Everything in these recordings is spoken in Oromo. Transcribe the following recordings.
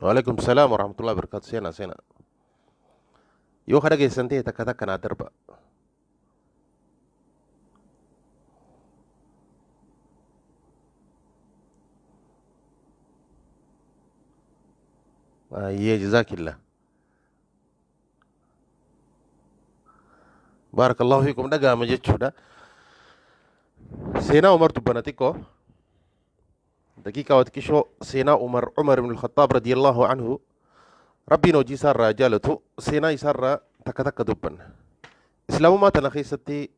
Waalaikum salaam warahmatullahi wabarakatuh. Seenaa seenaa. Yoo ka dhageessan ta'e takka takka naa darba. Ayyee jazaakillah. Baarakallahu fiikum dhaga'ama jechuudha. Seenaa Umar dubbana xiqqoo. Daqiiqaa xiqqishoo seenaa Umar Umar ibn al-Khattaab radiyallahu anhu Rabbiin hojii isaa irraa jaalatu seenaa isaa irraa takka takka dubbanna. Islaamummaa tana keessatti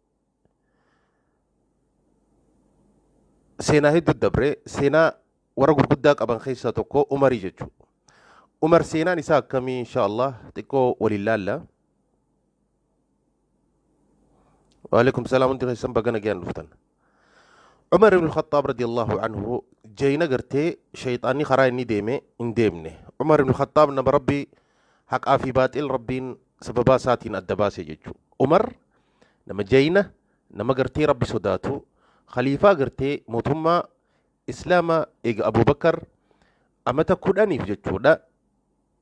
seenaa hedduu dabre seenaa warra gurguddaa qaban keessaa tokko Umarii jechuudha. Umar seenaan isaa akkamii insha Allah xiqqoo waliin laalla. Waalaikum salaam hundi keessan baga nagaan dhuftan. Umar ibn Khattaab radiyallahu anhu jayna gartee shayxaanni karaa inni deeme hin deemne. Umar ibn Khattaab nama Rabbi haqaa fi baaxil Rabbiin sababaa isaatiin adda baase jechuudha. Umar nama jayna nama gartee Rabbi sodaatu khaliifaa gartee mootummaa Islaama eega Abubakar amata 10f jechuudha.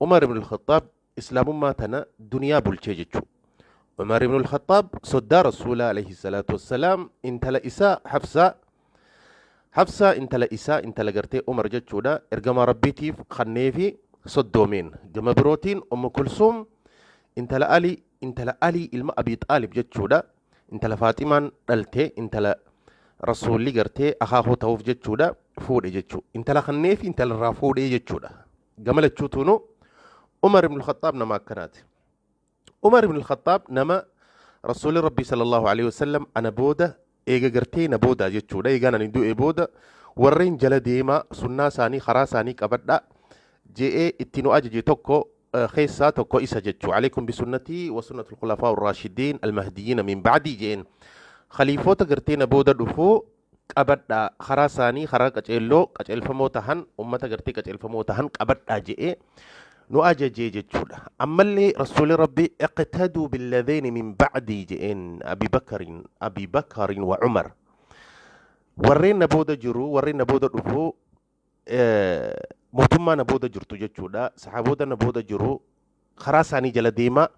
Umar ibn Khattaab Islaamummaa tana duniyaa bulchee jechuu. Umar ibn al-Khattaab soddaa Rasuulaa alayhi salaatu wassalaam intala isaa Hafsaa Hafsaa intala isaa intala gartee Umar jechuudha ergamaa Rabbiitiif kanneefi soddoomeen. Gama birootiin Ummu Kulsuum intala Ali intala Ali ilma Abi Xaalib jechuudha intala Faaximaan dhalte intala Rasuulli gartee akaakuu ta'uuf jechuudha fuudhe jechuu. Intala kanneefi intala irraa fuudhee jechuudha. Gama lachuutuunuu Umar ibn al-Khattaab nama akkanaati. Umar ibn al-Khattaab nama Rasuulli Rabbii sallallahu alaihi wasallam ana booda eega gartee na booda jechuudha. Eegaan ani du'e booda warreen jala deemaa sunnaa isaanii karaa isaanii qabadhaa je'ee itti nu ajaje tokko keessaa tokko isa jechuu. Alaikum bisunnatii wa sunnatul khulafaa raashidiin al-mahdiyyiina min ba'dii je'een. Khaliifota gartee na booda dhufuu qabadhaa karaa isaanii karaa qaceelloo qaceelfamoo tahan ummata gartee qaceelfamoo tahan qabadhaa je'ee nu ajajee jechuudha. Ammallee rasuulli Rabbi iqtaduu billadheeni min ba'dii je'een Abi Bakarin Abi Bakarin wa Umar. Warreen na booda jiru warreen na booda dhufu mootummaa na booda jirtu jechuudha. Saxaaboota na booda jiru karaa isaanii jala deemaa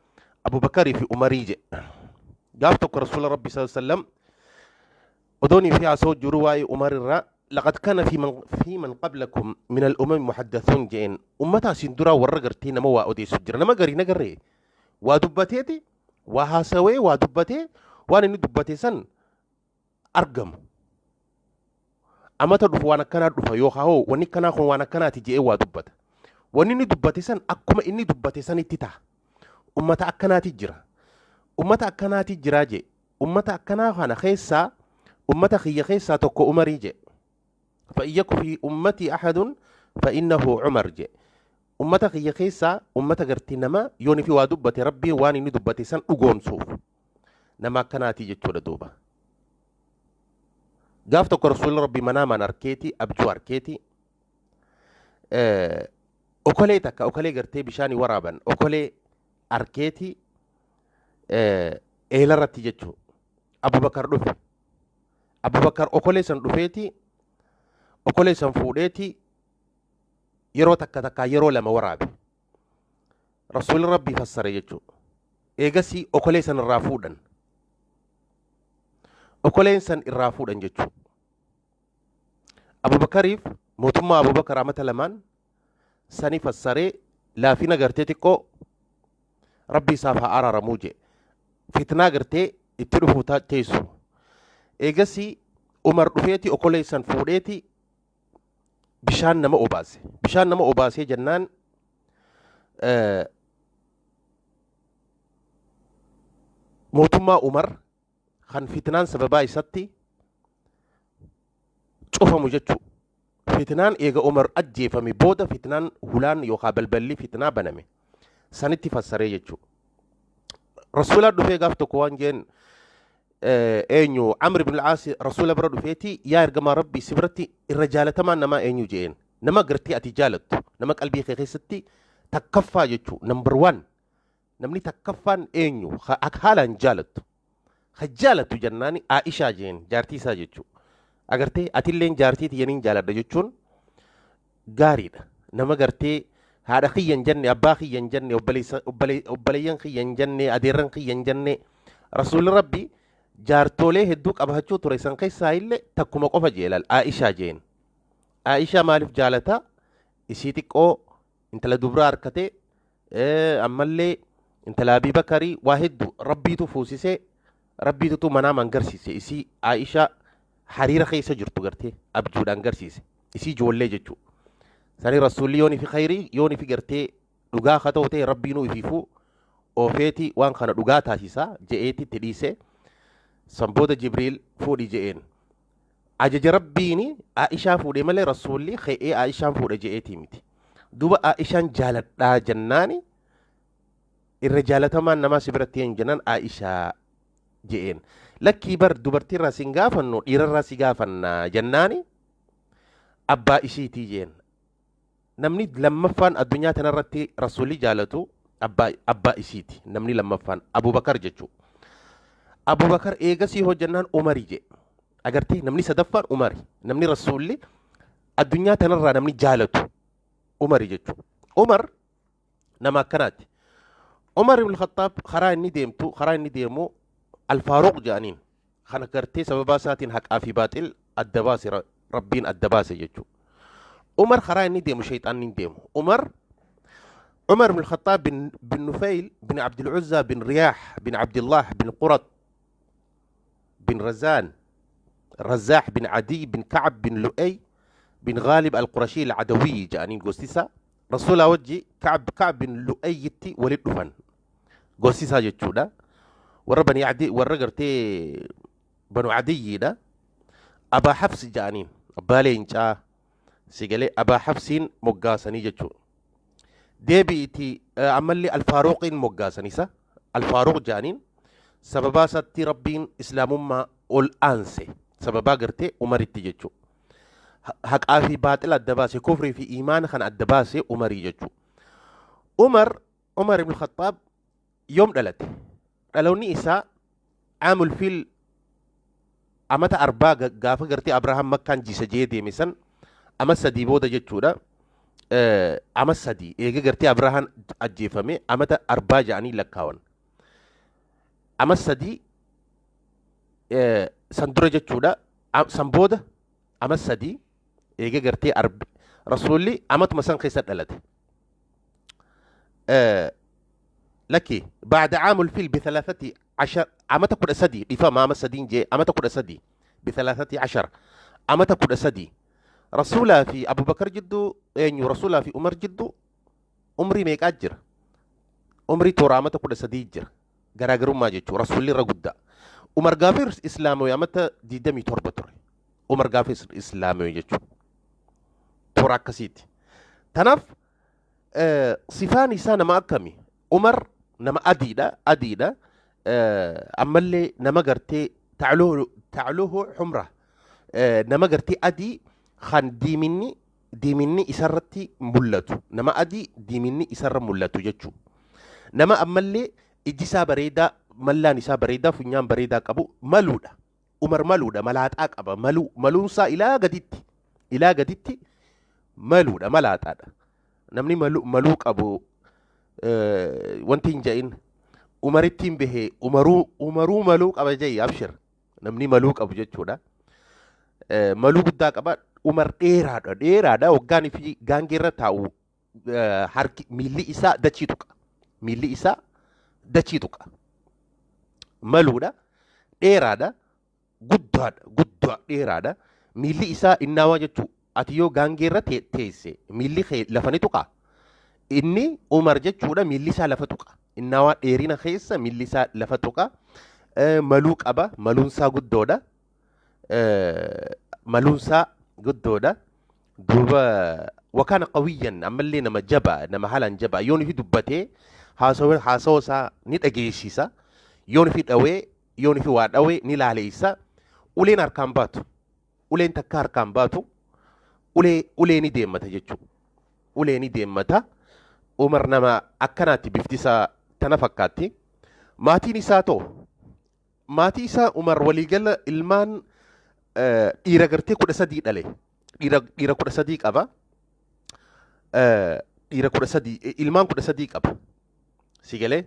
Abubakarii fi Umarii jedhe. Gaaf tokko rasuula Rabbi sallallahu alaihi wasallam odoonii fi haasoo jiru waa'ee Umar irraa laqad kana fi man fi man qablakum min al-umam muhaddathuun jedheen ummata asiin duraa warra gartee nama waa odeessu jira nama garii nagarree waa dubbateeti waa haasawee waa dubbatee waan inni dubbate san argamu. Amata dhufu waan akkanaa dhufa yookaan hoo wanni akkanaa kun waan akkanaati je'ee waa dubbata. Wanni inni dubbate san akkuma inni dubbate sanitti ta'a. Ummata akkanaati jira. Ummata akkanaati jiraa jee. Ummata akkanaa kana keessaa ummata kiyya keessaa tokko Umarii jee. Fa'in yaku fi ummatii ahadun fa'innahu Umar jee. Ummata kiyya keessaa ummata gartee nama yoon fi waa dubbate Rabbiin waan inni dubbate san dhugoomsuuf. Nama akkanaatii jechuudha duuba. Gaaf tokko rasuulli rabbii manaamaan arkeeti abjuu arkeeti okolee takka okolee gartee bishaanii waraaban okolee arkeeti eelarratti jechuu Abubakar dhufe. Abubakar okolee san dhufeeti okolee san fuudheeti yeroo takka takkaa yeroo lama waraabe. Rasuulli Rabbii fassare jechuudha. Eegasii okolee san irraa fuudhan. Okoleen san irraa fuudhan jechuudha. Abubakariif mootummaa Abubakar amata lamaan sani fassaree laafina gartee xiqqoo Rabbi isaaf haa araaramuu jedhe. Fitnaa gartee itti dhufuu teessu. Eegasii Umar dhufeeti okolee san fuudheeti bishaan nama obaase. Bishaan nama obaasee jennaan mootummaa Umar kan fitnaan sababaa isatti cufamu jechuu. Fitnaan eega Umar ajjeefame booda fitnaan hulaan yookaan balballi fitnaa baname. Sanitti fassaree jechuu. Rasuulaa dhufee gaaf tokko waan jeen eenyu Amr ibn al-Aas Rasuula bira dhufeeti yaa ergamaa Rabbii si biratti irra jaalatamaan namaa eenyu jeen. Nama gartee ati jaalattu nama qalbii kee keessatti takkaffaa jechuu number one namni takkaffaan eenyu akka haalaan jaalattu ka jaalattu jennaani Aishaa jeen jaartii isaa jechuu agartee atilleen jaartii tiyyaniin jaaladha jechuun gaariidha nama gartee Haadha kiyya hin jenne, abbaa kiyya hin jenne, obboleeyyan kiyya hin jenne, adeerran kiyya hin jenne. Rasuulli Rabbi jaartoolee hedduu qabaachuu ture, san keessaa illee takkuma qofa jee laal, Aishaa jeen. Aishaa maaliif jaalata? Isii xiqqoo intala dubraa harkatee, ammallee intala Abii Bakarii waa hedduu Rabbiitu fuusisee, Rabbiitutu manaamaan garsiise. Isii Aishaa hariira keessa jirtu gartee abjuudhaan garsiise. Isii ijoollee jechuudha. Sanii Rasuulli yoon ifi khayrii, yoon ifi gartee dhugaa haa ta'u ta'e, Rabbiinuu ifiifuu oofeeti waan kana dhugaa taasisa je'eeti itti dhiise. San booda Jibriil fuudhi je'een. Ajaja Rabbiini Aishaa fuudhe malee Rasuulli ka'ee Aishaan fuudhe je'eetii miti. Duuba Aishaan jaaladhaa jennaani, irra jaalatamaan namaa si biratti hin jennaan Aishaa je'een. Lakkii bar, dubartiirraa sin gaafannu, dhiirarraa si gaafanna jennaani, abbaa isiitii jeen. Namni lammaffaan addunyaa tanarratti Rasuulli jaalatu abbaa isiiti. Namni lammaffaan Abubakar jechuudha. Abubakar eegasii hojjannaan Umari jee. Agartee, namni sadaffaan Umari. Namni Rasuulli addunyaa tanarraa namni jaalatu Umari jechuudha. Umar nama akkanaati. Umar ibn Khattaab karaa inni deemtu, karaa inni deemu Alfaaruq jedhaniin. Kana gartee sababaa isaatiin haqaa fi baaxil adda baase, Rabbiin adda baase jechuudha. Umar karaa inni deemu shayxaanni hin deemu. Umar ibn Khattaab bin Nufayl bin Abdul Uzza bin Riyaah bin Abdullah bin Qurat bin Razaan Razaax bin Adiy bin Kacab bin Lu'ay bin Ghalib al-Qurashi al-Adawi jedhaniin. Gosti isaa Rasuulaa wajji Kacab bin Lu'ayyitti walitti dhufan. Gosti isaa jechuudha. Warra Bani Adi, warra gartee Banu Adiyyiidha. Abaa Hafs jedhaniin, abbaa leencaa si galee, Abaa Hafsiin moggaasanii jechuudha. Deebi'iiti ammallee Alfaaruqiin moggaasan, isa Alfaaruq jedhaniin. Sababaa isaatti Rabbiin islaamummaa ol aanse, sababaa gartee Umaritti jechuudha. Haqaa fi baaxila adda baase, kufrii fi iimaana kana adda baase Umarii jechuudha. Umar ibn Khattaab yoom dhalate? Dhaloonni isaa Aamul Fiil, amata arbaa, gaafa gartee Abrahaam Makkaan jiisa jee deeme san ama 3 booda jechuudha. Ama 3 eega gartee Abrahaam ajjeefame amata arbaa jedhanii lakkaawan. Ama 3 san dura jechuudha. San booda ama 3 eega gartee arbi Rasuulli amatuma san keessa dhalate. Lakki, ba'da caamul fiil bithalathati ashar, amata 13, dhifama, ama sadiin jee, amata 13, bithalathati ashar, amata 13. Rasuulaa fi Abubakar jidduu, eenyu, Rasuulaa fi Umar jidduu umrii meeqaa jira? Umrii toora, amata 13 jira garaagarummaa jechuu. Rasuulli irra guddaa. Umar gaafa islaamawee amata 27 ture. Umar gaafa islaamawee jechuu toora akkasiiti. Tanaaf sifaan isaa nama akkami? Umar nama adiidha. Ammallee nama gartee tacluhu xumra, nama gartee adii kan diiminni isarratti mul'atu, nama adii diiminni isarra mul'atu jechuu. Nama ammallee iji isaa bareedaa, mallaan isaa bareedaa, funyaan bareedaa qabu, maluudha. Umar maluudha, malaaxaa qaba. Maluu maluunsaa ilaa gaditti maluudha, malaaxaadha. Namni maluu qabu wanti hin ja'in Umarittiin bahee Umaruu maluu qaba ja'i, abshir, namni maluu qabu jechuudha. Maluu guddaa qaba. Umar dheeraadha. Waggaan fi gaangeerra taa'u harki, miilli isaa dachii tuqa, miilli isaa dachii tuqa. Maluudha, dheeraadha, guddaadha, guddaa dheeraadha. Miilli isaa innaawaa jechuu, ati yoo gaangeerra teesse miilli kee lafa ni tuqa. Inni Umar jechuudha, miilli isaa lafa tuqa. Innaawaa dheerina keessa miilli isaa lafa tuqa. Maluu qaba, maluunsaa guddoodha, maluunsaa guddoodha. Duuba wakaana qawiyyan, ammallee nama jabaa, nama haalaan jabaa. Yoon ifi dubbatee haasawa isaa ni dhageessisa. Yoon ifi dhawee, yoon ifi waa dhawee ni laaleessa. Uleen harkaan baatu, uleen takka harkaan baatu, ulee ni deemmata jechuudha. Ulee ni deemmata. Umar nama akkanaatti, bifti isaa tana fakkaatti. Maatiin isaa too, maatii isaa Umar waliigala ilmaan dhiira gartee 13 dhale. Dhiira 13 qaba. Dhiira 13, ilmaan 13 qaba. Si galee,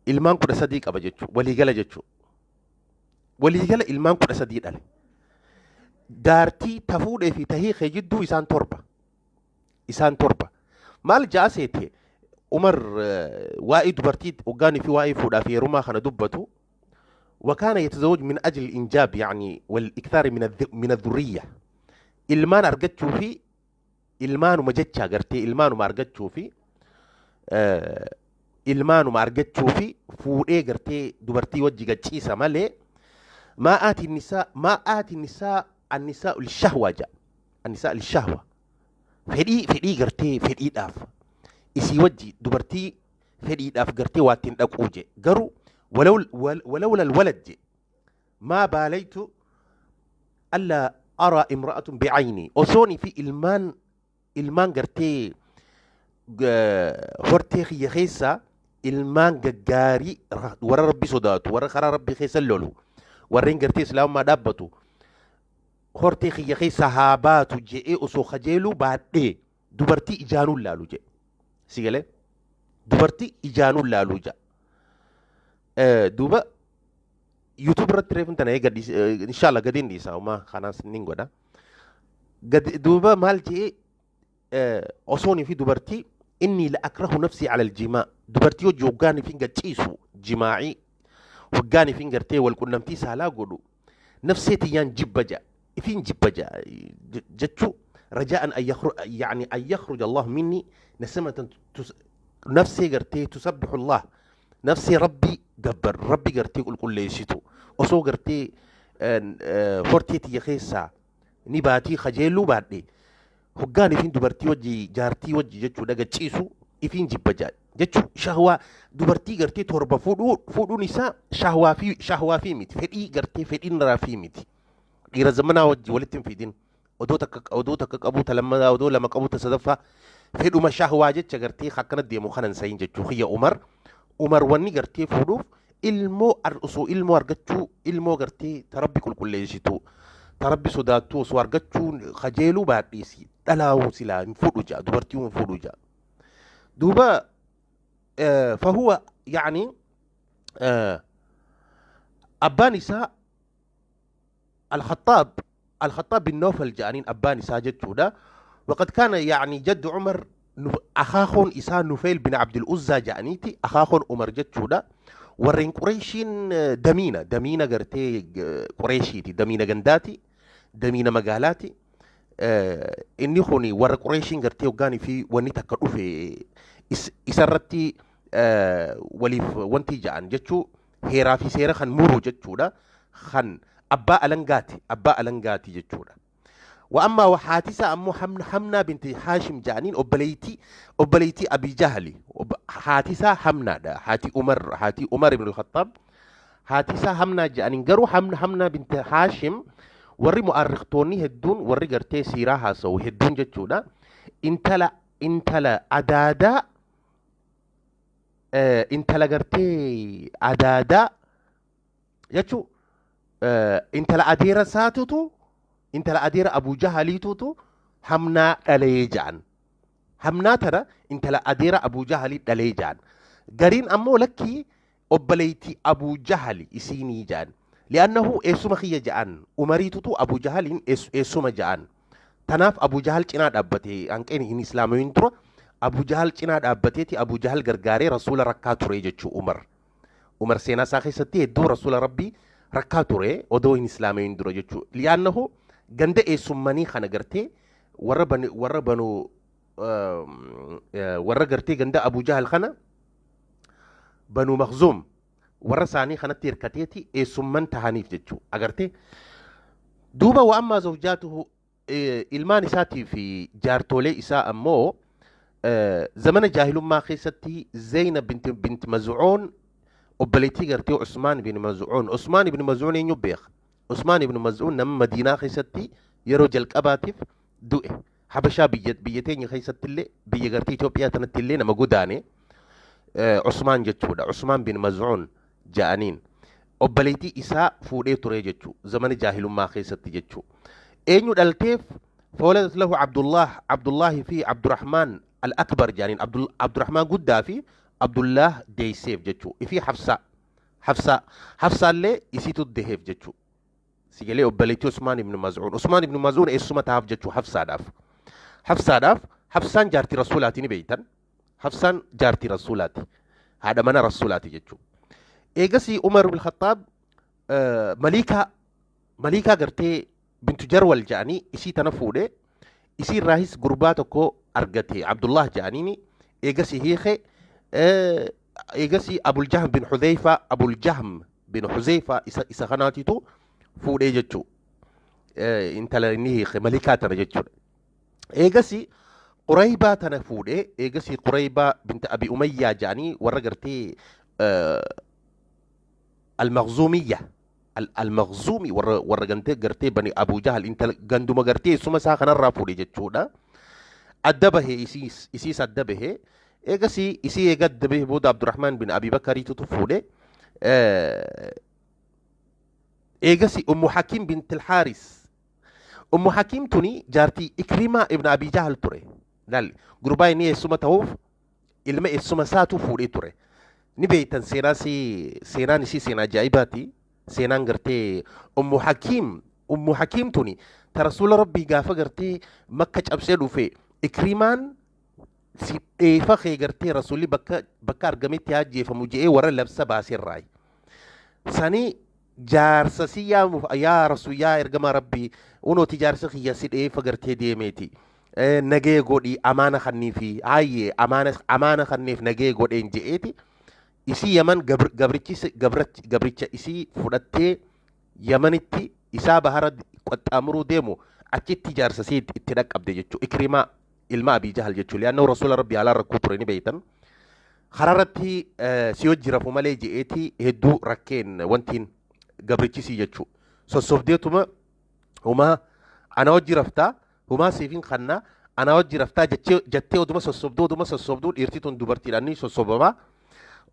ilmaan 13 qaba jechuudha. Waliigala jechuudha. Waliigala ilmaan 13 dhale. Jaartii tafuudhee fi tahii kee jidduu isaan torba. Isaan torba. Maal ja'a seete Umar waa'ee dubartii hoggaanii fi waa'ee fuudhaa fi heerumaa kana dubbatu? وكان يتزوج من أجل الإنجاب، يعني والإكثار من الذرية. Ilmaan argachuu fi ilmaanuma jecha gartee ilmaanuma argachuu fi ilmaanuma argachuu fi fuudhee gartee dubartii wajji gachiisa malee ما آتي النساء، ما آتي النساء، النساء للشهوة جا النساء للشهوة. Fedhii gartee fedhiidhaaf isii wajji dubartii fedhiidhaaf gartee waa ittiin dhaquu je. Garuu ولولا الولد je ما باليت ألا أرى امرأة بعيني. Osoonii fi ilmaan gartee hortee kiyya keessa ilmaan gaggaarii, warra Rabbi sodaatu, warra karaa Rabbi keessa lolu, warreen gartee islaamummaa dhaabbatu hortee kiyya keessa haa baatu je'ee osoo kajeeluu baadhee dubartii ijaanuun laalu jedhe. Si galee, dubartii ijaanuun laaluu jedha. Duuba YouTube irratti reefun tana eega, inshallah gadiin dhiisa, uma kanaas nin godha. Duuba maal je'ee osoonii fi dubartii إني لأكره نفسي على الجماع. Dubartii hojii hoggaanii fi gachiisu, jimaacii hoggaanii fi gartee wal qunnamtii saalaa godhu, nafsee tiyyaan jibba ja'a, ifiin jibba ja'a jechuu. رجاء أن يخرج، يعني أن يخرج الله مني نسمة nafsee gartee تسبح الله، nafsee Rabbi gabbar, Rabbi gartee qulqulleessitu osoo gartee hortee tiyya keessaa ni baatii kajeelluu baadhe hoggaan ifiin dubartii wajji, jaartii wajji jechuudha gachiisu ifiin jibba jaa jechuu. Shahwaa dubartii gartee torba fuudhuun isaa shahwaa fi miti, fedhii gartee fedhiin fi miti. Dhiira zamanaa wajji walitti hin fidin. Odoo takka qabu, ta lammadaa, odoo lama qabu, ta sadaffaa, fedhuma shahwaa jecha gartee akkana deemu kanan sayin jechuu kiyya. Umar wanni gartee fuudhuuf ilmoo osoo ilmoo argachuu, ilmoo gartee ta Rabbi qulqulleessitu, ta Rabbi sodaattu osoo argachuu kajeeluu baadhiisi dhalaa'uu silaa hin fuudhu jaa, dubartii hin fuudhu jaa. Duuba فهو يعني abbaan isaa الخطاب، الخطاب بن نوفل جانين abbaan isaa jechuudha. وقد كان يعني جد عمر أخاخون إسا نفيل بن عبد العزى جانيتي أخاخون عمر jechuudha. Warreen Qureeshiin damiina gartee Qureeshiiti, damiina gandaati, damiina magaalaati. Inni kun warra Qureeshiin gartee hoggaanii fi wanni takka dhufe isarratti waliif wanti ja'an jechuu, heeraa fi seera kan muru jechuudha, kan abbaa alangaati, abbaa alangaati jechuudha. وأما وحاتسة أمو حمنا بنت هاشم جانين أبليتي أبي جهلي. حاتسة حمنا دا حاتي عمر، حاتي عمر بن الخطاب حاتسة حمنا جانين. قرو حمنا بنت هاشم warri mu'arriqtoonni hedduun, warri gartee siiraa haasa'u hedduun jechuudha, intala adaadaa, intala gartee adaadaa jechuu, intala adeera isaatutu, intala adeera Abuu Jahaliitutu Hamnaa dhalee ja'an. Hamnaa tana intala adeera Abuu Jahalii dhalee ja'an. Gariin ammoo lakkii, obboleettii Abuu Jahali isiinii ja'an. لأنه eessuma kiyya ja'an, Umariitutu Abuu Jahaliin eessuma ja'an. Tanaaf Abuu Jahal cinaa dhaabbatee hanqeen hin islaamayin dura Abuu Jahal cinaa dhaabbateeti Abuu Jahal gargaaree Rasuula rakkaa ture jechuu Umar. Umar seenaa isaa keessatti hedduu Rasuula Rabbii rakkaa ture odoo hin islaamayin dura jechuu. لأنه ganda eessummanii kana gartee warra banu warra gartee ganda Abuu Jahal kana, Banu Makzuum, warra isaanii kanatti hirkateeti eessumman tahaniif jechuu agartee. Duuba وأما زوجاته, ilmaan isaatii fi jaartolee isaa ammoo zamana jaahilummaa keessatti Zeynab bint Maz'uun, obboleettii gartee Usmaan bin Maz'uun. Usmaan ibn Maz'uun eenyu beeka? Usmaan ibn Maz'uun nama Madiinaa keessatti yeroo jalqabaatiif du'e. Habashaa biyya teenya keessatti illee, biyya gartee Itoophiyaa tanatti illee nama godaane Usmaan jechuudha. Usmaan bin Maz'uun ja'aniin obboleettii isaa fuudhee ture jechuu zamana jaahilummaa keessatti jechuu. Eenyu dhalteef? فولدت له عبد الله، عبد الله في عبد الرحمن الأكبر جانين، عبد الرحمن قدا في عبد الله ديسيف جتشو في حفصة، حفصة حفصة اللي يسيتو الدهيف جتشو سيجلي أبليتي عثمان بن مزعون. عثمان بن مزعون إسمه تهاف جتشو حفصة داف، حفصة داف. حفصان جارتي رسولاتي نبيتن، حفصان جارتي رسولاتي هذا من رسولاتي جتشو. إيجاسي عمر بن الخطاب مليكة، مليكة قرتي بنت جرول جاني إسي تنفوده إسي راهيس قرباتكو أرقتي عبد الله جانيني. إيجاسي هيخي إيجاسي أبو الجهم بن حذيفة، أبو الجهم بن حذيفة إسا خناتيتو فوده جتشو انت لأني هيخي ملكة تنجتشو. إيجاسي قريبة تنفوده، إيجاسي قريبة بنت أبي أمية جاني ورقرتي المخزومية، المخزومي ورقنتي قرتي بني أبو جهل انت قندو ما قرتي سما ساخن الرافولي جتشودا أدبه إسيس أدبه. إيجاسي إسي يقد به بود عبد الرحمن بن أبي بكر تطفوله. إيجاسي أم حكيم بنت الحارث، أم حكيم توني جارتي إكرمة ابن أبي جهل تري دال قرباي نية سما توف إلما السما ساتو فوري تري نبي سيناسي سيناني سي سينا جايباتي سينان قرتي أم حكيم، أم حكيم توني ترسول ربي قافة قرتي مكة أبسلو في إكرمان سي إيه فخي قرتي رسولي بكا بكار قمت ياجي فمجيء ورا لبسة باسير راي ساني جارسسي يا رسول يا إرجما ربي ونو تجارسخي يا سيد إيه فقرتي ديميتي نجي قولي أمانة خني في عاي أمانة خني في نجي قولي إن جئتي إسي يمن قبرتي قبرتي إسي فرتي يمنتي إسا بهرد قد أمرو ديمو أكيد تجارسسي اتنك أبدي جتشو إكرمة الماء بيجهل جتشو لأنه رسول ربي على ركوب بيتا خرارتي سيوجرا فمالي جئتي هدو ركين وانتين قبرتي سي جتشو سوسوف ديتوما هما أنا وجي رفتا هما سيفين خنا أنا وجي رفتا جتي ودما سوسوف دو ودما سوسوف دو إرتيتون دوبرتي لأني سوسوف بابا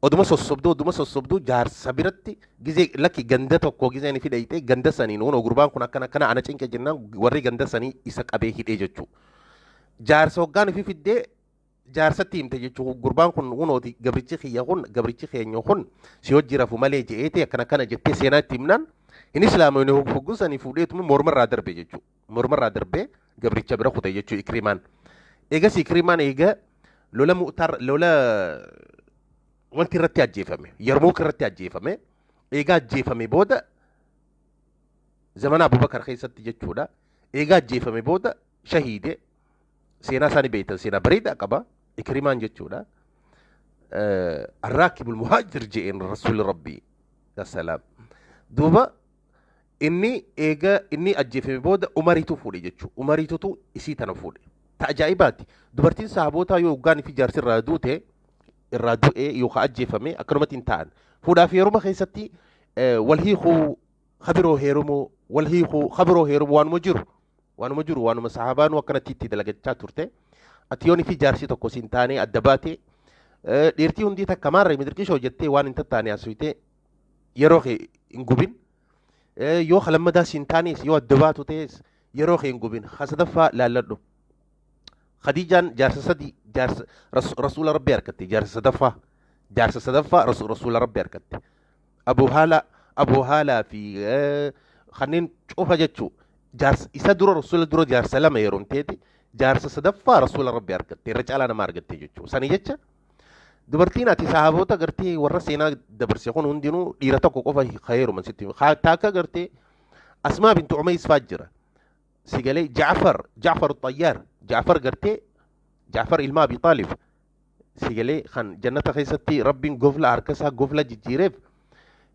ودما سوسوف دو ودما سوسوف دو جار سبيرتي جزي لكي جندتو كو جزي يعني في دايتي جندساني نونو قربان كنا كنا كنا أنا تشينك جنان وري جندساني إسك أبيه هيد جتشو جار سوغان في الدي جار ستيم تجتشو قربان كن ونو دي قبرتي خيا خن قبرتي خيا نيو سيوجي رفو مالي جئتي كنا كنا جتي سينا تيمنان إن إسلام إنه فوقسني فوديت من مرمر رادر بيجتشو مرمر رادر بي قبرتي برا خطي جتشو إكريمان إيجا سيكريمان إيجا لولا مؤتر لولا وانت رتي أجيفمي يرموك رتي أجيفمي إيجا أجيفمي بودا زمان أبو بكر خيست جتشو دا إيجا أجيفمي بودا شهيدة سينا ساني بيتا سينا بريدة كبا إكريمان جتشو دا الراكب المهاجر جئين رسول ربي يا سلام دوبا إني إيجا إني أجيفمي بودا أمريتو فولي جتشو أمريتو تو إسيتنا فولي تأجايباتي دوبرتين صاحبوتا يوغاني في جارس الرادوتي الرادو إيه يوخا أجيفمي أكرمتين تان فودا في روما خيستي والهيخو خبرو هيرمو والهيخو خبرو هيرمو وان مجر وان مجر وان مسحابان وكانت تيتي دلقت تاتورتي أتيوني في جارسي توكو سنتاني الدباتي ديرتي هندي تكمار مدركيش وجدتي وان انت تاني أسويتي يروخي إنجوبين يو خلما دا سنتاني يو الدباتو تيس يروخي إنجوبين خاصة لا لا خديجة جارس سدي جارس رسول ربي أركتي جارس صدفة جارس صدفة رسول ربي أركتي أبو هالة أبو هالة في خنين شوفها جتشو جارس إسا درو رسول درو جارس لما يرون تيتي جارس صدفة رسول ربي أركتي رجال أنا ما أركتي جتشو سني جتشا دبرتينا تي صحابوتا قرتي ورسينا دبرسيخون هندينو ديرتكو قفا خير من ستي تاكا قرتي أسماء بنت عميس فاجرة سيقالي جعفر الطيار جعفر قرتي جعفر إلما أبي طالب سيقالي خان جنة خيستي ربي قفلة أركسها قفلة جيريف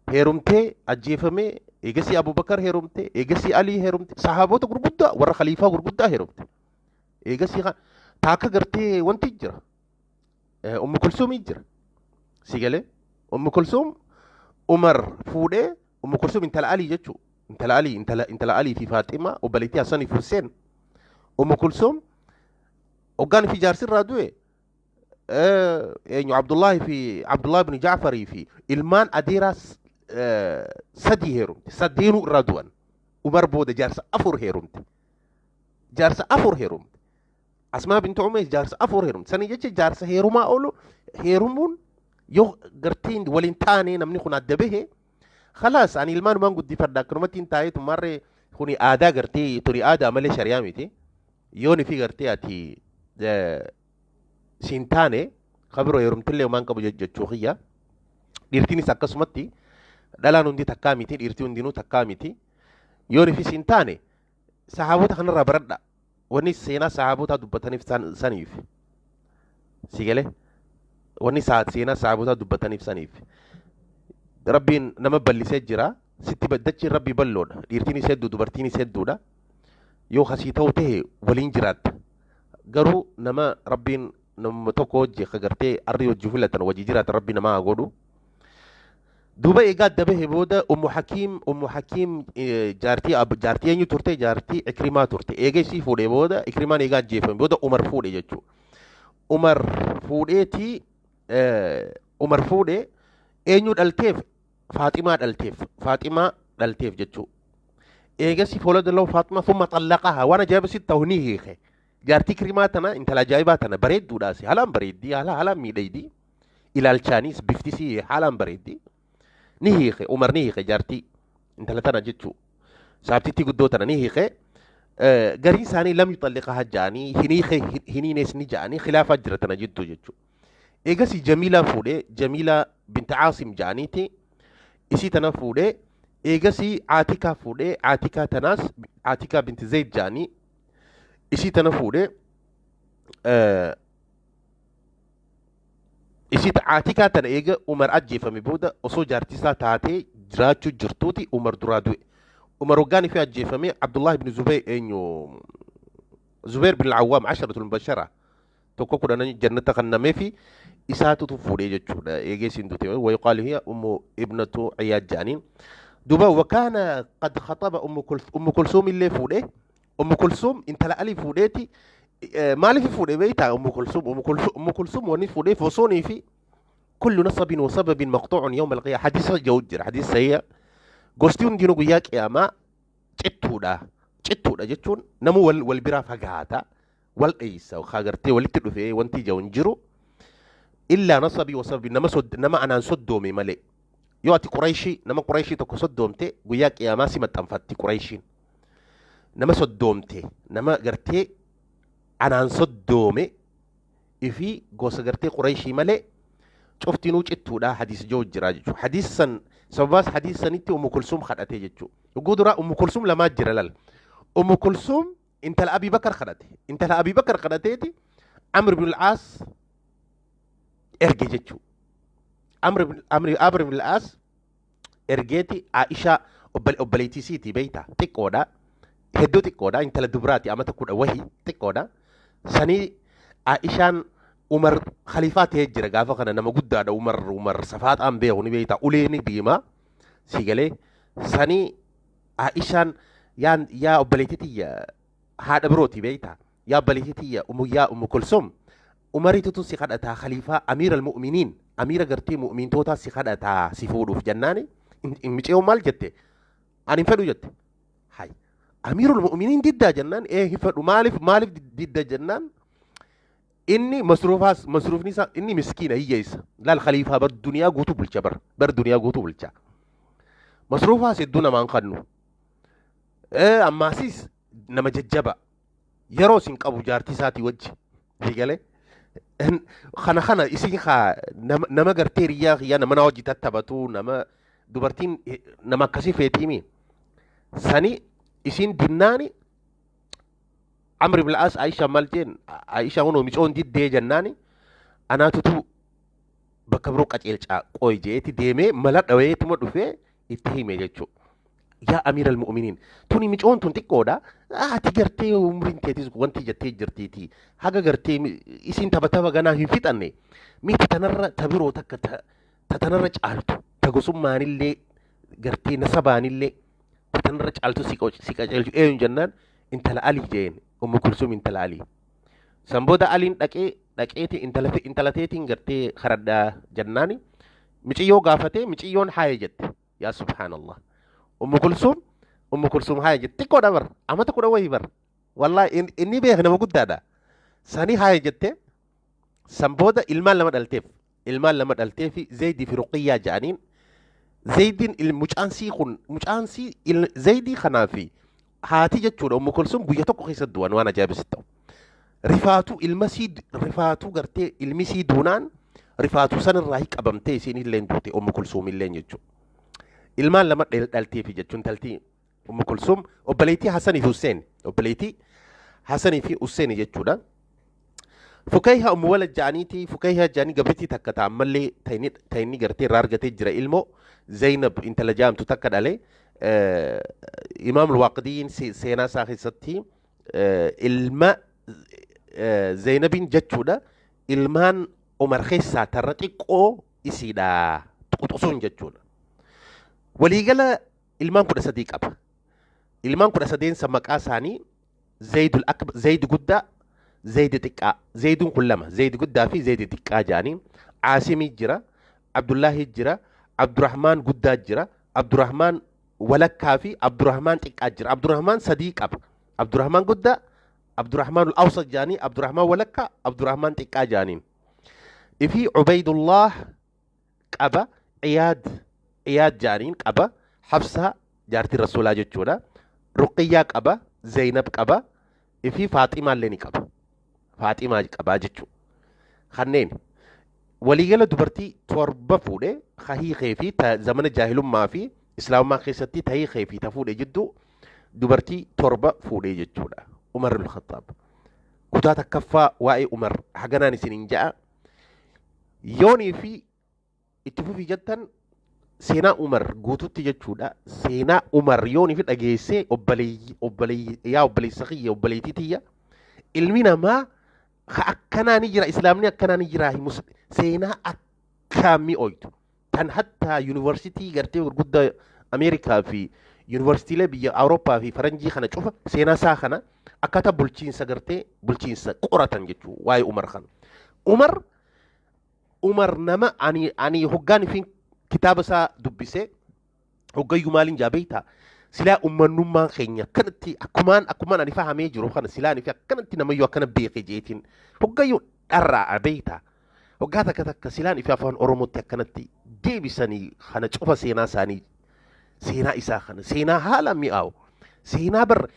هيرمتي أجيفمي إيجسي أبو بكر هيرمتي إيجسي علي هيرمتي صحابوتا قربودا ورا خليفة قربودا هيرمتي إيجسي خان تاكا قرتي وانت جرا أم كلثوم يجرا سيقالي أم كلثوم عمر فودي أم كلثوم انت العلي جتشو انت العلي انت العلي في فاطمة وبليتي حسن في حسين أم كلثوم وكان في جارس الرادوي يعني عبد الله في عبد الله بن جعفر في المان أديراس سدي هيروم سدينو رادوان عمر بود جارس أفر هيروم Jaarsa 4 heerumte. Asmaa bintu Umays jaarsa 4 heerumte. Sanii jecha jaarsa heerumaa oolu heerumuun yoo gartee waliin taane namni kun adda bahe, khalaas, ani ilmaanumaan guddifadha, akkanumatti hin taa'eetu marree. Kuni aadaa gartee tuni aadaa malee shari'aa miti. Yoon fi gartee ati siin taane kabiroo heerumtillee waan qabu jechuu kiyya. Dhiirtiinis akkasumatti, dhalaan hundi takkaa miti, dhiirtii hundinuu takkaa miti. Yoon fi siin taane, sahaabota kanarraa baradha. Wanni seenaa sahaabotaa dubbataniif saniif. Si galee, wanni seenaa sahaabotaa dubbataniif saniif. Rabbiin nama bal'isee jira. Sitti dachiin Rabbii bal'oodha. Dhiirtiinis hedduu, dubartiinis hedduudha. Yoo hasii ta'u ta'e waliin jiraatta. Garuu nama Rabbiin nama tokko hojii akka gartee arrii hojii filatan wajii jiraatan Rabbi namaa haa godhu. Duuba egaa adda bahe booda Ummu Hakiim jaartii eenyu turte? Jaartii Ikrimaa turte. Eega isii fuudhee booda, Ikrimaan egaa ajjeefame booda, Umar fuudhe jechuudha. Umar fuudheetii, Umar fuudhee eenyu dhalteef? Faaximaa dhalteef. Faaximaa dhalteef jechuudha. Eegasi فولد له فاطمة ثم طلقها. Waan ajaa'iba sitti ta'u, ni hiike. Jaartii Ikrimaa tana, intala ajaa'ibaa tana, bareedduudhaas, haalaan bareeddii, haala haalaan miidhagdi. Ilaalchaanis biftisii haalaan bareeddi. Ni hiike, Umar ni hiike jaartii intala tana jechuu. Saabtittii guddoo tana ni hiike. Gariin isaanii لم يطلقها ja'anii, hin hiike hiniinees ni ja'anii, khilaafaa jira tana jidduu jechuudha. Eegasii Jamiilaa fuudhee, Jamiilaa binta Caasim ja'aniiti isii tana fuudhee. Eegasii Aatikaa fuudhee, Aatikaa tanaas Aatikaa binti Zayd ja'anii isii tana fuudhee. Isii Aatikaa tana eega Umar ajjeefame booda, osoo jaartii isaa taatee jiraachuu jirtuuti Umar duraa du'e. Umar waggaan ifee ajjeefame, Abdullah ibn Zubayr, eenyu, Zubayr bin Al-Awwaam, عشرة المبشرة tokko 10 jannata kannamee fi isaatutu fuudhee jechuudha. Eegee isiin duute ويقال هي أم ابنة عياد ja'aniin. Duuba وكان قد خطب أم كلثوم illee fuudhee. Ummu Kulsuum intala Alii fuudheeti. Maaliif fuudhee beektaa Ummu Kulsuum? Ummu Kulsuum wanni fuudheef osoonii fi كل نسب وسبب مقطوع يوم القيامة، حديث جوجر، حديث سيء. Gosti hundinuu guyyaa qiyaamaa cittuudha. Cittuudha jechuun namu wal biraa fagaata, wal dheeysa, gartee walitti dhufee wanti ija'u hin jiru. إلا نسبي وسببي, nama anaan soddoome malee. Yoo ati Qurayshii, nama Qurayshii tokko soddoomte, guyyaa qiyaamaa si maxxanfatti Qurayshiin. Nama soddoomte, nama gartee anaan soddoome ifi gosa gartee Qurayshii malee cuftinuu cittuudha hadiis joo jira jechuudha. Hadiis san sababaas hadiis sanitti Ummu Kulsuum kadhate jechuudha. Yogguu duraa Ummu Kulsuum lamaa jira lal. Ummu Kulsuum intala Abii Bakar kadhate. Intala Abii Bakar kadhateeti Amr ibn al-Aas erge jechuudha. Amr ibn al-Aas ergeeti Aishaa, obboleettii isiiti beeyta, xiqqoodha. Hedduu xiqqoodha, intala dubraati, amata 10 wahi xiqqoodha. Sanii Aishaan, Umar khaliifaa ta'ee jira gaafa kana, nama guddaadha Umar. Umar safaaxaan beeku ni beeyta, ulee ni diimaa si galee. Sanii Aishaan, yaa obboleettii tiyya, haadha birooti beeyta, yaa obboleettii tiyya yaa Ummu Kulsum, Umaritutu si kadhataa, khaliifaa أمير المؤمنين, amiira gartee mu'mintootaa si kadhataa si fuudhuuf jennaani, miceeyoon maal jette? Ani hin fedhu jette. Hay, أمير المؤمنين diddaa jennaan, ee hin fedhu. Maaliif didda jennaan, inni masruufaas, masruufni isaa, inni miskiina, hiyyeessa laal. Khaliifaa bar, duniyaa guutuu bulcha bar, duniyaa guutuu bulcha. Masruufaas hedduu namaan kannu, ammaasiis nama jajjaba, yeroo isin qabu jaartii isaatii wajji si galee. Kana isin haa nama gartee hiriyaa kiyyaa, nama na hojii tattaphatu, nama dubartiin nama akkasii feetiimi. Sani isin dinnaani, Amr ibn al-As Aisha maal jeen? Aisha hunoo micoon diddee jennaani, anaatutu bakka biroo qaceelcaa qoy jeeti deemee mala dhaweetuma dhufee itti hime jechuudha. Yaa أمير المؤمنين, tuni micoon tun xiqqoodha. Ati gartee umriin teetis wanti jettee jirtiiti. Haga gartee isin tapha tapha ganaa hin fixanne. Miti tanarra ta biroo takka ta tanarra caaltu, ta gosummaanillee gartee nasabaanillee ta tanarra caaltu si qaceelchu eenyu jennaan, intala Alii jeen, Ummu Kulsuum intala Alii. San booda Aliin dhaqee dhaqeeti intala teetiin gartee karadhaa jennaani, miciyyoo gaafatee, miciyyoon haaya jette. Yaa سبحان الله. Ummu Kulsuum haaya jette, xiqqoodha bar, amata 10 wayii bar. Wallaahi inni beeka, nama guddaadha. Sanii haaya jettee san booda ilmaan lama dhalteef. Ilmaan lama dhaltee fi Zeydii fi Ruqiyyaa jedhaniin. Zeydiin mucaansii kun, mucaansii Zeydii kanaa fi haati jechuudha Ummu Kulsum guyya tokko keessa du'an. Waan ajaa'ibsitti ta'u. Rifaatuu ilmasii, rifaatuu gartee ilmisii duunaan, rifaatuu sanirraa qabamtee isiin illee duute, Ummu Kulsuum illee jechuudha. Ilmaan lama dhalteefi jechuun taltii Ummu Kulsuum obboleettii Hassanii fi Hussein, obboleettii Hassanii fi Hussein jechuudha. Fukayha Ummu Walad ja'aniiti, Fukayha ja'anii gabrittii takka ta'a ammallee ta'inni gartee irraa argatee jira ilmoo, Zainab intala jaamtu takka dhale. Imaam Waaqdiin seenaa isaa keessatti ilma Zainabiin jechuudha, ilmaan Umar keessaa tarra xiqqoo isiidha tuquxusuun jechuudha. Waliigala ilmaan 13 qaba. Ilmaan 13n maqaa isaanii Zaydul Akbar, Zayd guddaa, Zayd xiqqaa. Zayduun kun lama, Zayd guddaa fi Zayd xiqqaa jedhanii. Aasimii jira, Abdullahi jira, Abdurrahmaan guddaa jira, Abdurrahmaan walakkaa fi Abdurrahmaan xiqqaa jira. Abdurrahmaan sadii qaba. Abdurrahmaan guddaa, Abdurrahmaan Awsat jedhanii, Abdurrahmaan walakkaa, Abdurrahmaan xiqqaa jedhaniin. Ifi Ubaydullah qaba, Iyaad, Iyaad jedhaniin qaba, Hafsaa jaartii Rasuulaa jechuudha. Ruqiyyaa qaba, Zainab qaba, ifi Faaximaa illee ni qaba. Faaximaa qabaa jechuudha. Kanneen waliigala dubartii torba fuudhe, hiikee fi zamana jaahilummaa fi islaamummaa keessatti ta hiikee fi ta fuudhe jidduu dubartii torba fuudhe jechuudha. Umar al-Khattaab. Kutaa takkaffaa waa'ee Umar haganaan isiniin ja'a. Yoonii fi itti fufii jettan seenaa Umar guututti jechuudha. Seenaa Umar yoonii fi dhageessee, obboleeyyi, yaa obboleessa kiyya, obboleettii tiyya, ilmi namaa ka akkanaa ni jira, islaamni akkanaa ni jira, seenaa akkaan mi'ooytu tan hattaa yuunivarsiitii gartee gurguddaa Ameerikaa fi yuunivarsiitiilee biyya Awurooppaa fi faranjii kana cufa seenaa isaa kana akkaataa bulchiinsa gartee bulchiinsa qoratan jechuu waa'ee Umar kana. Umar nama ani hoggaan fi kitaaba isaa dubbisee hoggayyuu maaliin jaa beektaa? Silaa ummannummaan keenya akkanatti akkumaan ani fahamee jiru kana silaa ani fi akkanatti namayyuu akkana beeke jeetiin hoggayyuu dharraa beektaa? Hoggaa takka takka silaan ifi afaan Oromootti akkanatti deebisanii kana cufa seenaa isaanii, seenaa isaa kana, seenaa haala mi'aawu, seenaa bar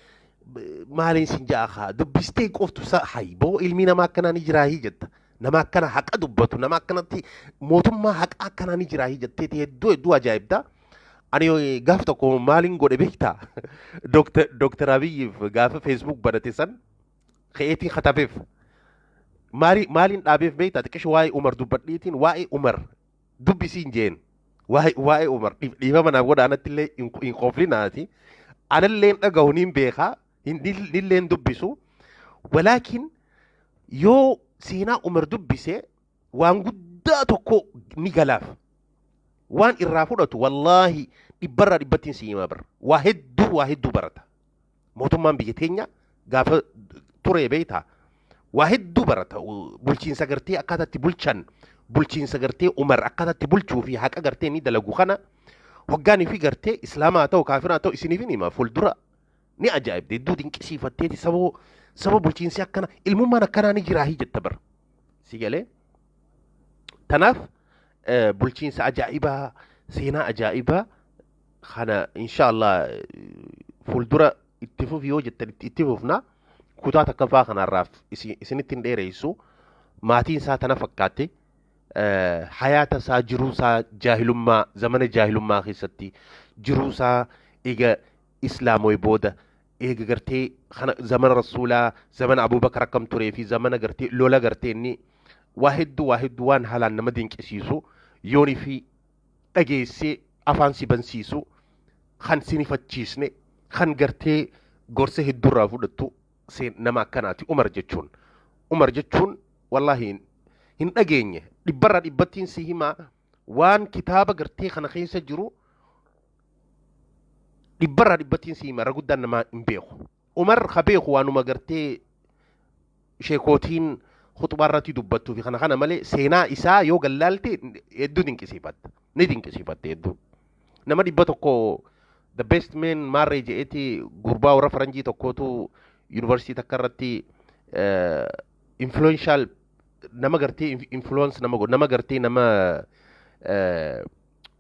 maaliin sin ja'a kaa dubbistee qoftu sa hayboo ilmi namaa akkanaa ni jiraahii jetta. Nama akkana haqa dubbatu, nama akkanatti mootummaa haqa akkanaa ni jiraahii jetteeti hedduu hedduu ajaa'ibda. Ani gaaf tokko maaliin godhe beektaa? Dooktar Abiyyiif gaafa Facebook banate san ka'eetiin katabeef. Maaliin dhaabeef beektaa? Xiqqisho waa'ee Umar dubbadhiitiin waa'ee Umar dubbisiin jeen. Waa'ee Umar dhiifama naaf godha, anatti illee hin qooflinaati. Anallee hin dhagahu, niin beekaa, nillee hin dubbisu. Walaakin yoo seenaa Umar dubbise waan guddaa tokko ni galaaf. Waan irraa fudhatu wallaahi dhibbarraa dhibbattiin si himaa bara. Waa hedduu, waa hedduu barata. Mootummaan biyya teenya gaafa ture beektaa? Waa hedduu barata. Bulchiinsa gartee akkaataa itti bulchan, bulchiinsa gartee Umar akkaataa itti bulchuu fi haqa gartee inni dalagu kana hoggaanii fi gartee islaamaa ta'u kaafiraa ta'u isiniif hin hima, fuuldura ni ajaa'ibde, hedduu dinqisiifatteeti saba bulchiinsi akkana, ilmummaan akkanaa ni jiraahii jetta bara. Si galee? Tanaaf bulchiinsa ajaa'ibaa, seenaa ajaa'ibaa kana inshaallah fuuldura itti fufi yoo jettan itti fufna. Kutaa takkaffaa kanarraaf isinitti hin dheeressu. Maatiin isaa tana fakkaatti. Hayaata isaa, jiruu isaa jaahilummaa, zamana jaahilummaa keessatti jiruu isaa, eega islaamoy booda, eega gartee kana zamana rasuulaa, zamana Abubakar akkam turee fi zamana gartee lola gartee inni waa hedduu, waa hedduu waan haalaan nama dinqisiisu yoonii fi dhageessee afaan si bansiisu, kan si nifachiisne, kan gartee gorsa hedduurraa fudhattu nama akkanaati Umar jechuun. Umar jechuun wallaahi hin dhageenye, dhibbarraa dhibbattiin si himaa, waan kitaaba gartee kana keessa jiru dhibbarraa dhibbattiin si hima, irra guddaan namaa hin beeku. Umar ka beeku waanuma gartee sheekootiin khutbaa irratti dubbattuu fi kana malee seenaa isaa yoo gallaalte hedduu dinqisiifatta. Ni dinqisiifatte hedduu. Nama 100 the best man maarree je'eeti gurbaa warra faranjii tokkootu Yuunivarsiitii takka irratti influential nama gartee, influence nama godhu, nama gartee nama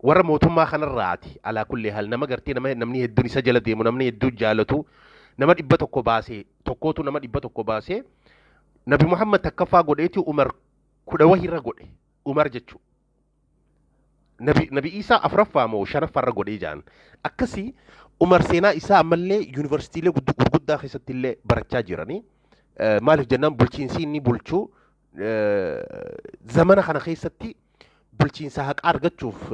warra mootummaa kanarraati. Alaa kulli haal, nama gartee nama namni hedduun isa jala deemu, namni hedduun jaalatu, nama 100 baasee tokkootu, nama 100 baasee Nabi Muhammad takkaffaa godheeti, Umar 10 wahirra godhe Umar jechuu. Nabi Isaa afuraffaa moo shanaffaarra godhee jaan. Akkasii Umar seenaa isaa ammallee yuunivarsiitiilee gurguddaa keessatti illee barachaa jiranii. Maaliif jennaan, bulchiinsi inni bulchuu zamana kana keessatti bulchiinsa haqaa argachuuf,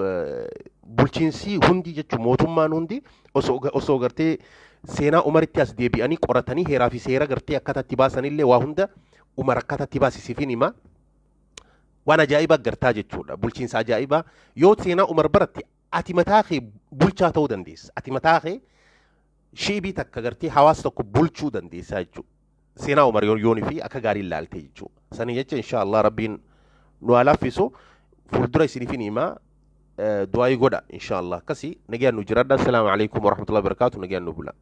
bulchiinsi hundi jechuun mootummaan hundi osoo gartee seenaa Umaritti as deebi'anii qoratanii heeraa fi seera gartee akkaataa itti baasanillee, waa hunda Umar akkaataa itti baasisiifin hima. Waan ajaa'ibaa gartaa jechuudha. Bulchiinsa ajaa'ibaa yoo seenaa Umar baratte, ati mataa kee bulchaa ta'uu dandeessa. Ati mataa kee shiibii takka gartee hawaasa tokko bulchuu dandeessa jechuudha. Seenaa Umar yoonii fi akka gaarii ilaalte jechuudha. Sanii jecha, insha Allah, Rabbiin nu haa laaffisu, fuuldura isiniifin himaa, du'aayii godha insha Allah. Akkasii nagayaan nu jiraadha. Assalaamu alaikum warahmatullahi wabarakatuh. Nagayaan nu bula.